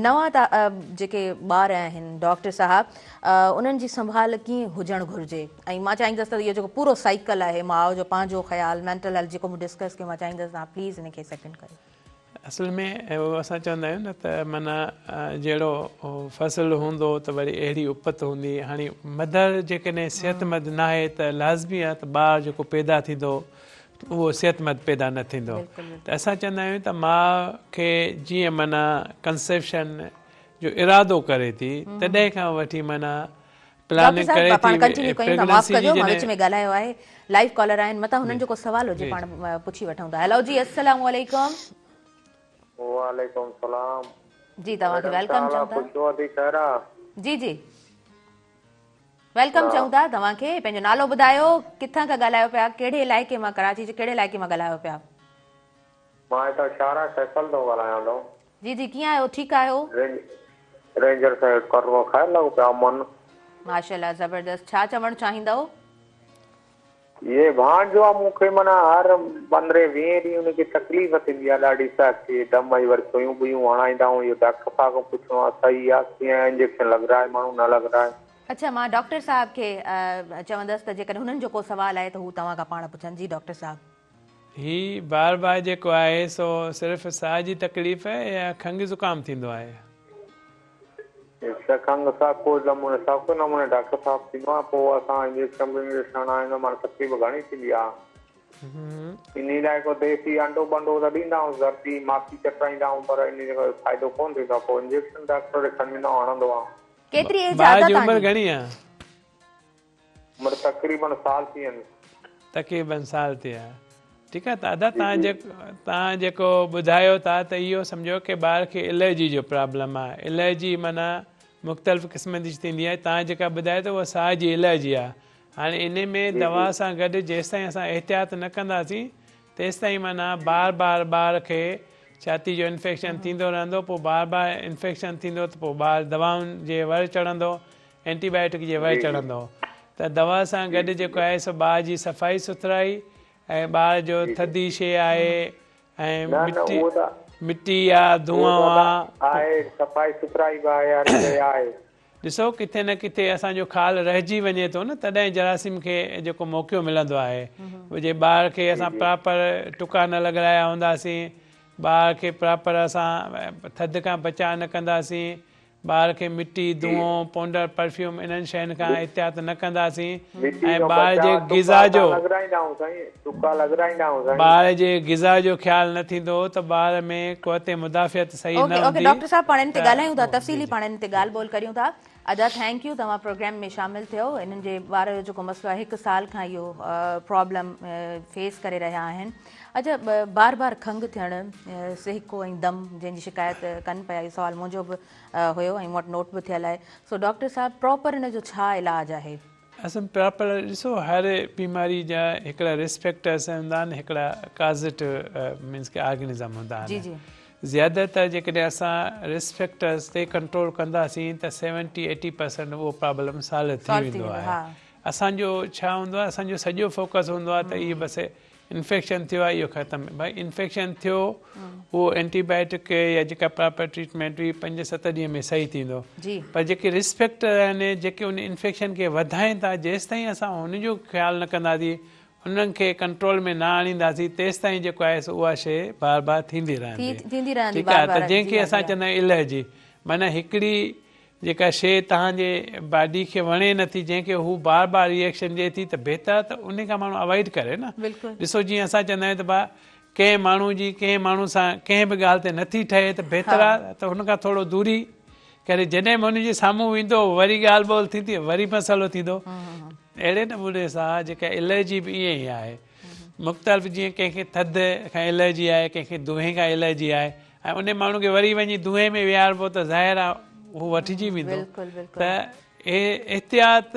نوان جيڪي ٻار آهن ڊاڪٽر صاحب انهن جي سنڀال ڪيئن هجڻ گهرجي ۽ مان چاهيندس ته اهو جيڪو پورو سائيڪل آهي ماء جو پنهنجو خيال مينٽل هيلٿ جيڪو مون ڊسڪس ڪيو مان چاهيندس توهان پليز ان کي سيڪنڊ ڪريو. اصل ۾ اهو اسان چوندا آهيون نه ته معنيٰ جهڙو فصل هوندو ته وري اهڙي اپت هوندي هاڻي مدر جيڪڏهن صحتمند ناهي ته لازمي آهي ته ٻار جيڪو پيدا ٿيندو اهو صحتمند پيدا نه ٿيندو ته اسان چوندا آهيون ته ماء کي جيئن معنيٰ ڪنسيپشن جو ارادو ڪري ٿي تڏهن کان وٺي معنيٰ پلاننگ ڪري ٿي ڪنٽينيو ڪيون ٿا معاف ڪجو مان وچ ۾ ڳالهايو آهي لائيو ڪالر آهن متان هنن جو ڪو سوال هجي پاڻ پڇي وٺون ٿا هيلو جي السلام عليڪم. وعليڪم السلام جي توهان کي welcome چئون ٿا. خوشبو ٿي خير آ. جي جي. Welcome چئون ٿا توهان کي پنهنجو نالو ٻڌايو ڪٿان کان ڳالهايو پيا ڪهڙي علائقي مان ڪراچي جي ڪهڙي علائقي مان ڳالهايو پيا. مان هتان شاهراهه فيصل ٿو ڳالهايان ٿو. جي جي ڪيئن آهيو ٺيڪ آهيو. رينجر سائيڊ ڪرڻو خير لڳو پيو آ من. ماشاءالله زبردست ڇا چوڻ چاهيندؤ. هي ڀاڻجو آ مون کي معنيٰ هر پندرهين ويهين ڏينهن ان کي تڪليف ٿيندي آ ڏاڍي سخت هي دم جي وري سوئيون ٻوئيون هڻائيندا آهيون اهو ڊاڪٽر صاحب کان پڇڻو آ صحيح آ ڪيئن انجيڪشن لڳرائي ماڻهو نه لڳرائي. اڇا مان ڊاڪٽر صاحب کي چوندس ته جيڪڏهن هنن جو ڪو سوال آهي ته هو توهان کان پاڻ پڇن جي ڊاڪٽر صاحب. هي بار بار جيڪو آهي سو صرف ساهه جي تڪليف يا کنگهه زڪام ٿيندو آهي. کنگهه سڀ ڪجهه نموني سڀ ڪجهه نموني ڊاڪٽر صاحب ٿيندو آهي پوء اسان انجيڪشن ونجيڪشن هڻائيندا معنيٰ تڪليف گهڻي ٿيندي آهي انهي لاء ڪو ديسي انڊو ٻنڊو ته ڏيندا آهيون زردي ماکي چٽرائيندا آهيون پر انهي جو فائدو ڪونه ٿيندو آهي پوء انجيڪشن ڊاڪٽر ڏي کڻي ويندا آهيون هڻندو آهي. ڪيتري ايج آ ٻار ادا جي عمر توهان جي؟ گهڻي آهي؟ عمر تقريبن سال ٿي ويس. تقريبن سال ٿي ويا ٺيڪ آ ته ادا توهان جيڪو توهان جيڪو ٻڌايو ٿا ته اهو سمجهو ڪي ٻار کي الرجي جو پرابلم آ الرجي معنيٰ مختلف قسمن جي ٿيندي آهي توهان جيڪا ٻڌائي ته اها ساهه جي الرجي آ هاڻي انهي ۾ دوا سان گڏ جيستائين اسان احتياط نه ڪنداسين تيستائين معنيٰ بار بار ٻار کي ڇاتي جو انفيڪشن ٿيندو رهندو پوء بار بار انفيڪشن ٿيندو ته پوء ٻار دوائن جي ور چڙهندو اينٽي بائيوٽڪ جي ور چڙهندو ته دوا سان گڏ جيڪو آهي سو ٻار جي صفائي سٿرائي ۽ ٻار جو ٿڌي شي آهي ۽ مٽي مٽي آ دونهون آ آهي صفائي سٿرائي به آهي هر شي آهي. ڏسو ڪٿي نه ڪٿي اسان جو خال رهجي وڃي ٿو نه تڏهن جراثيم کي جيڪو موقعو ملندو آهي جي ٻار کي اسان پراپر ٽڪا نه لڳرايا هونداسين ٻار کي پراپر اسان ٿڌ کان بچاء نه ڪنداسين ٻار کي مٽي، دونهون، پونڊر، پرفيوم انهن شين کان احتياط نه ڪنداسين ۽ ٻار جي غذا جو ٻار جي غذا جو خيال نه ٿيندو ته ٻار ۾ قوت مدافعت صحيح نه اوڪي اوڪي هوندي ڊاڪٽر صاحب پاڻ ان تي ته ڳالهايون ٿا جي تفصيلي جي. پاڻ ان تي ڳالهه ٻولهه ڪريون ٿا ادا thank you توهان پروگرام ۾ شامل ٿيو انهن جي ٻار جو جيڪو مسئلو آهي هڪ سال کان اهو پرابلم فيس ڪري رهيا آهن اڇا بار بار کنگهه ٿيڻ سهڪو ۽ دم جنهن جي شڪايت ڪن پيا اهو سوال منهنجو به هيو ۽ مون وٽ نوٽ به ٿيل آهي سو ڊاڪٽر صاحب پراپر ان جو ڇا علاج آهي؟ اصل پراپر ڏسو هر بيماري جا هڪڙا رسڪ فيڪٽرس هوندا آهن هڪڙا ڪازيٽو مينس ڪي آرگنزم هوندا جي آهن جي زياده تر جيڪڏهن اسان رسڪ فيڪٽرس تي ڪنٽرول ڪنداسين ته سيونٽي ايٽي پرسنٽ اهو پرابلم سالو ٿي سالو ٿي ويندو ويندو آهي ها. اسان جو ڇا هوندو آهي اسان جو سڄو فوڪس هوندو آهي ته اهي بس انفيڪشن ٿيو آهي اهو ختم ڀائي انفيڪشن ٿيو اهو اينٽي بائيوٽڪ يا جيڪا پراپر ٽريٽمينٽ هئي پنج ست ڏينهن ۾ صحيح ٿيندو پر جيڪي رسڪ فيڪٽر آهن جيڪي ان انفيڪشن کي وڌائين ٿا جيستائين اسان ان جو خيال نه ڪنداسين انهن کي ڪنٽرول ۾ نه آڻينداسين تيستائين جيڪو آهي سو اها شي بار بار ٿيندي رهندي ٺيڪ آهي ته جنهن کي اسان چوندا آهيون الرجي معنيٰ هڪڙي جيڪا شيء توهان جي باڊي کي وڻي نه ٿي جنهن کي هو بار بار ري ايڪشن ڏئي ٿي ته بهتر آهي ته انهي کان ماڻهو اوائڊ ڪري نه ڏسو جيئن اسان چوندا آهيون ته ڀا ڪنهن ماڻهو جي ڪنهن ماڻهو سان ڪنهن به ڳالهه تي نٿي ٺهي ته بهتر آهي ته هن کان ٿورو دوري ڪري جڏهن به هن جي سامهون ويندو وري ڳالهه ٻولهه ٿيندي وري مسئلو ٿيندو اهڙي نموني سان جيڪا الرجي به ائين ئي آهي مختلف جيئن ڪنهن کي ٿڌ کان الرجي آهي ڪنهن کي دونهين کان الرجي آهي ۽ انهي ماڻهو کي وري وڃي دونهين ۾ ويهاربو ته ظاهر آهي هو وٺجي ويندو ته احتياط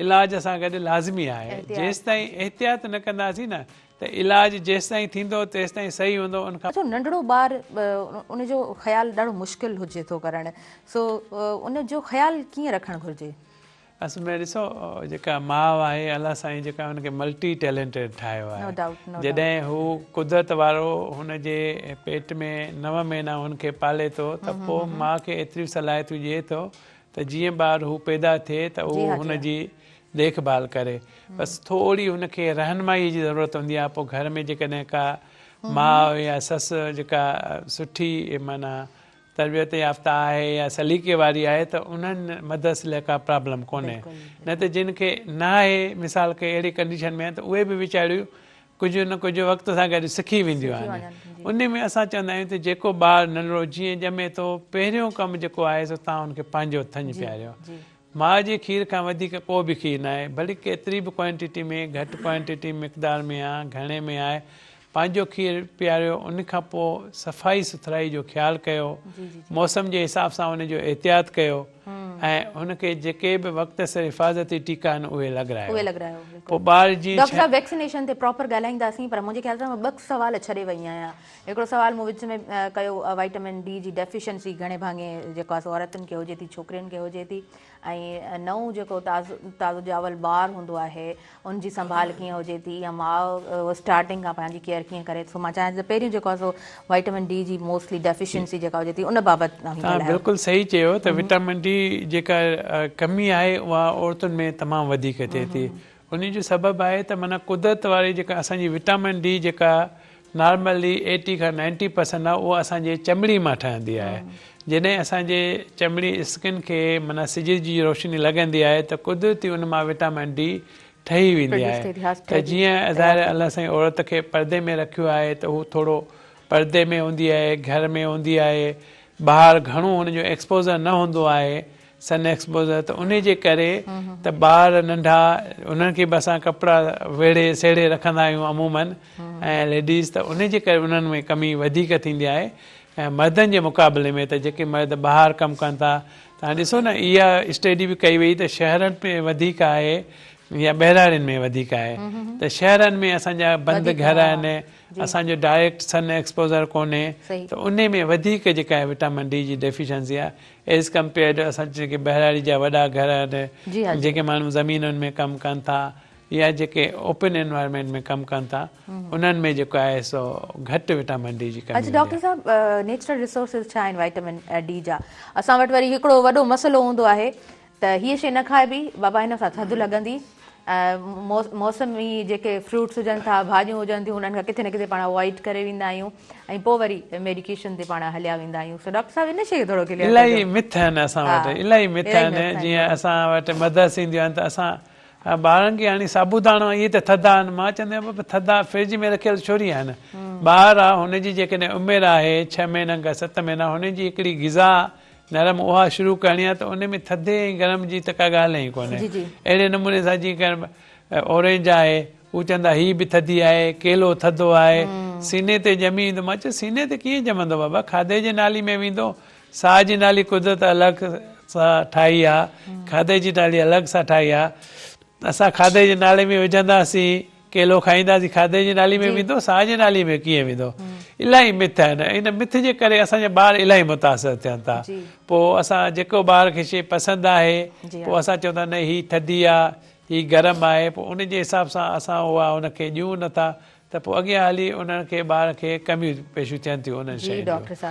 علاج سان گڏ لازمي آهي جيستائين احتياط نه ڪنداسين نه ته علاج جيستائين ٿيندو تيستائين صحيح هوندو ان کان اڇا ننڍڙو ٻار ان جو خيال ڏاڍو مشڪل هجي ٿو ڪرڻ سو ان جو خيال ڪيئن رکڻ گهرجي؟ اصل ۾ ڏسو جيڪا ماء آهي الله سائين جيڪا هن کي ملٽي ٽيلنٽيڊ ٺاهيو آهي جڏهن هو قدرت وارو هن جي پيٽ ۾ نو مهينا هن کي پالي ٿو ته پوء ماء کي ايتريون صلاحيتون ڏئي ٿو ته جيئن ٻار هو پيدا ٿئي ته اهو هن جي ديک ڀال ڪري بس ٿوري هن کي رهنمائي جي ضرورت هوندي آهي پوء گهر ۾ جيڪڏهن ڪا ماء يا سس جيڪا سٺي معنيٰ تربيت يافته آهي يا سليقي واري آهي ته انهن مدرس لاء ڪا پرابلم ڪونهي نه ته جن کي نه آهي مثال ڪي اهڙي ڪنڊيشن ۾ آهن ته اهي به ويچاريون ڪجهه نه ڪجهه وقت سان گڏ سکي وينديون آهن ان ۾ اسان چوندا آهيون ته جيڪو ٻار ننڍڙو جيئن ڄمي ٿو پهريون ڪم جيڪو آهي سو توهان ان کي پنهنجو ٿڃ پياريو ماء جي کير کان وڌيڪ ڪو به کير ناهي ڀلي ڪيتري به ڪوانٽيٽي ۾ گهٽ ڪوانٽيٽي مقدار ۾ آ گهڻي ۾ آهي پنهنجو کير پياريو ان کان پوء صفائي سٿرائي جو خيال ڪيو موسم جي حساب سان ان جو احتياط ڪيو ۽ هن کي جيڪي به وقت سر حفاظتي ٽيڪا آهن اهي لڳرايو پوء ٻار جيئن ڊاڪٽر صاحب ويڪسينيشن تي پراپر ڳالهائينداسين پر منهنجي خيال سان مان ٻه سوال ڇڏي وئي آهيان هڪڙو سوال مون وچ ۾ ڪيو وائٽامن ڊي جي ڊيفيشنسي گهڻي ڀاڱي جيڪو آهي سو عورتن کي هجي ٿي ڇوڪرين کي هجي ٿي ۽ نئون جيڪو تازو تازو ڄاول ٻار هوندو آهي ان جي سنڀال ڪيئن هجي ٿي يا ماء اسٽارٽنگ کان پنهنجي ڪيئر ڪيئن ڪري سو مان چاهيان ٿي ته پهريون جيڪو آهي سو وائٽامن ڊي جي موسٽلي ڊيفيشنسي جيڪا هجي ٿي ان بابت توهان بلڪل صحيح چيو ته وٽامن ڊي جيڪا ڪمي آهي اها عورتن ۾ تمام وڌيڪ ٿئي ٿي انهي جو سبب آهي ته معنيٰ قدرت واري جيڪا اسان جي وٽامن ڊي جيڪا نارملي ايٽي کان نائنٽي پرسنٽ آهي اها اسان جي چمڙي مان ٺهندي آهي جڏهن اسان جي چمڙي اسڪن کي معنيٰ سج جي روشني لڳندي آهي ته قدرتي ان مان وٽامن ڊي ٺهي ويندي آهي ته جيئن ظاهر الله سائين عورت کي پردي ۾ رکيو آهي ته هو ٿورو پردي ۾ هوندي آهي گهر ۾ هوندي آهي ٻاهر گهڻو هن جو ايڪسپوزر نه هوندو آهي سن ايڪسپوزر ته انهي جي ڪري ته ٻار ننڍا انهن کي به اسان ڪپڙا ويڙهي سيڙهي رکندا آهيون عموماً ۽ ليڊيز ته انهي جي ڪري انهن ۾ ڪمي وڌيڪ ٿيندي آهي ۽ مردن جي مقابلي ۾ ته جيڪي مرد ٻاهر ڪم ڪن ٿا توهان ڏسو نه اها اسٽڊي به ڪئي وئي ته شهرن ۾ وڌيڪ آهي يا ٻهراڙين ۾ وڌيڪ آهي ته شهرن ۾ اسان جا بند گهر آهن اسان جو ڊائريڪٽ سن ايڪسپوزر ڪونهي ته انهي ۾ وڌيڪ جيڪا آهي وٽامن ڊي جي ڊيفيشنسي آهي ايز ڪمپيئرڊ اسان جيڪي ٻهراڙي جا وڏا گهر آهن جيڪي ماڻهو زمينن ۾ ڪم ڪن ٿا يا جيڪي اوپن انوائرمينٽ ۾ ڪم ڪن ٿا انهن ۾ جيڪو آهي سو گهٽ وٽامن ڊي جي ڪمي اڇا ڊاڪٽر صاحب نيچرل ريسورسز ڇا آهن وائٽامن ڊي جا اسان وٽ وري هڪڙو وڏو مسئلو هوندو آهي ته هيء شيء نه کائبي، بابا هن سان ٿڌ لڳندي. موسمي جيڪي فروٽس هجن ٿا، ڀاڄيون هجن ٿيون، انهن کان ڪٿي نه ڪٿي پاڻ اوائڊ ڪري ويندا آهيون ۽ پوء وري ميڊيڪيشن تي پاڻ هليا ويندا آهيون. سو ڊاڪٽر صاحب ان شيء کي ٿورو ڪليئر ڪجو. الاهي مٿ آهن اسان وٽ، الاهي مٿ آهن، جيئن اسان وٽ مدرس اينديون آهن ته اسان ٻارن کي هاڻي سابوداڻا اهي ته ٿڌا آهن، مان چوندو آهيان بابا ٿڌا فرج ۾ رکيل ڇوري آهن، ٻار آ هن جي جيڪڏهن عمر آهي ڇهه مهينن کان ست مهينا هن جي هڪڙي غذا نرم اها شروع ڪرڻي آهي ته ان ۾ ٿڌي ۽ گرم جي ته ڪا ڳالهه ئي ڪونهي. اهڙي نموني سان جيئن ڪر اورينج آهي هو چوندا هي به ٿڌي آهي ڪيلو ٿڌو آهي سيني تي ڄمي ويندو مان چيو سيني تي ڪيئن ڄمندو بابا کاڌي جي نالي ۾ ويندو ساهه جي نالي قدرت الڳ سان ٺاهي آهي کاڌي جي نالي الڳ سان ٺاهي آهي اسان کاڌي جي نالي ۾ وجهنداسين ڪيلو کائينداسين کاڌي جي نالي ۾ ويندو ساهه جي نالي ۾ ڪيئن ويندو الاهي مٿ آهن ان مٿ جي ڪري اسان جا ٻار الاهي متاثر ٿين ٿا پوء اسان جيڪو ٻار کي شي پسند آهي پوء اسان چون ٿا نه هي ٿڌي آ هي گرم آهي پوء ان جي حساب سان اسان اها ان کي ڏيون نٿا ته پوء اڳيان هلي انهن کي ٻار کي ڪميون پيشيون ٿين ٿيون انهن شين جون.